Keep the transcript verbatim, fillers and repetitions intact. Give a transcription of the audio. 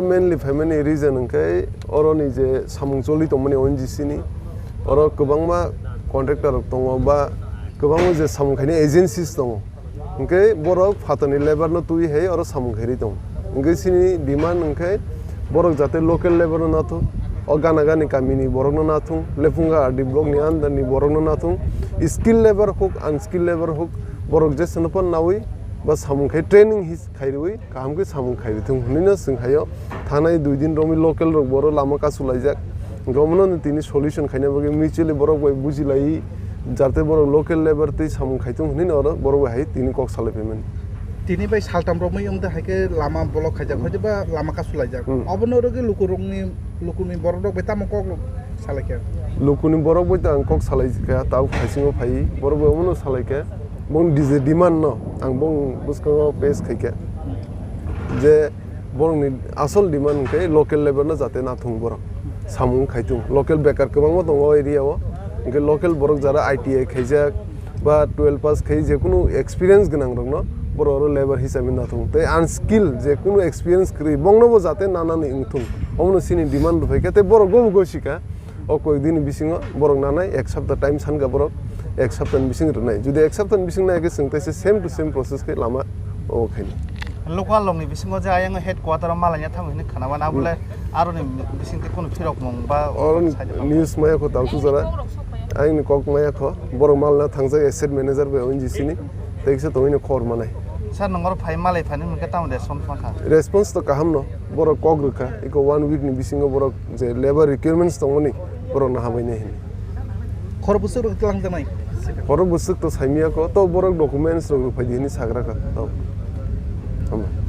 Mainly phaimani reason hwnkhe oroni je samung choli tongmani O N G C ni, oro kwbangma contractor rok tongo ba kwbangma je samung khainai agencies tongo, hwnkhe borok phatarni labour no twi hai oro samung khairwi tongo. Hwnkhe chini demand hwnkhe borok jate local labour no nathung, o gana gani kamini borok no nathung, Lephunga R D block ni under ni borok no nathung, skill labour huk, unskilled labour huk, borok jeswk no phan nawi ba samung khai training his khairwi kaham khe samung khairwi thung hwnwi no chwng haio. Thanai dui din romwi local rok boro lama kasu laijak, hwnkhe omono tini solution khaina bagwi mutually borok bai bujilai, jate borok local labour tei samung khai thung hwnwi no oro borok bai hai tini kok salai phaimani. Tini bai saltam romwi wngte hai khe lama block khaijak, hmm, hoiba lama kasu laijak. Hmm. Obono rwgwi lukurokni, lukurokni borok rok bai tamo kok salai khe? Lukurokni borok bai to ang kok salai kha, tabuk haisingo phai borok bai omono salai kha. Bong D J demand no ang bong bwskango pass khai kha je borokni asol demand hwnkhe local labour no jate nathung borok samung khai thung. Local bekar kwbangma tongo o area o, hwnkhe local borok jara I T I khaijak ba twelve pass khai je kunu experience gwnang rok no borok oro labour hisabe nathung. Tei unskilled je kunu experience kwrwi bongno bo jate nanani wngthung, omono chini demand rw phaikha tei borok bo gosikha. O koyekdini bisingo borok nanai ek sapta time sankha borok, ek saptani bising rwnai. Jodi ek saptani bising nai khe chwng teisa same to same process khe lama o khainai. Local rokni bisingo je ayang headquarter o malaina thango hinwi khana mano, abole, hmm, aroni bising tei kunu phirok mung ba oro saida news maya kho tang tujara. Ayangni kok maya kho borok malna thangjak asset manager bai O N G C ni. Tei kisa tongwino khor manai. Sir, nongor phai malai phani hwnkhe tamo de som thangkha? Response to kaham no, borok kok rwkha, iko one week ni bisingo borok je labour requirements tongmani, borok no hambai nai hini. Khor bwswk rok twlang janai? Khor bwswk to saimya ko, to borok documents rok rwphai di hini sagra kha, to. Hambai.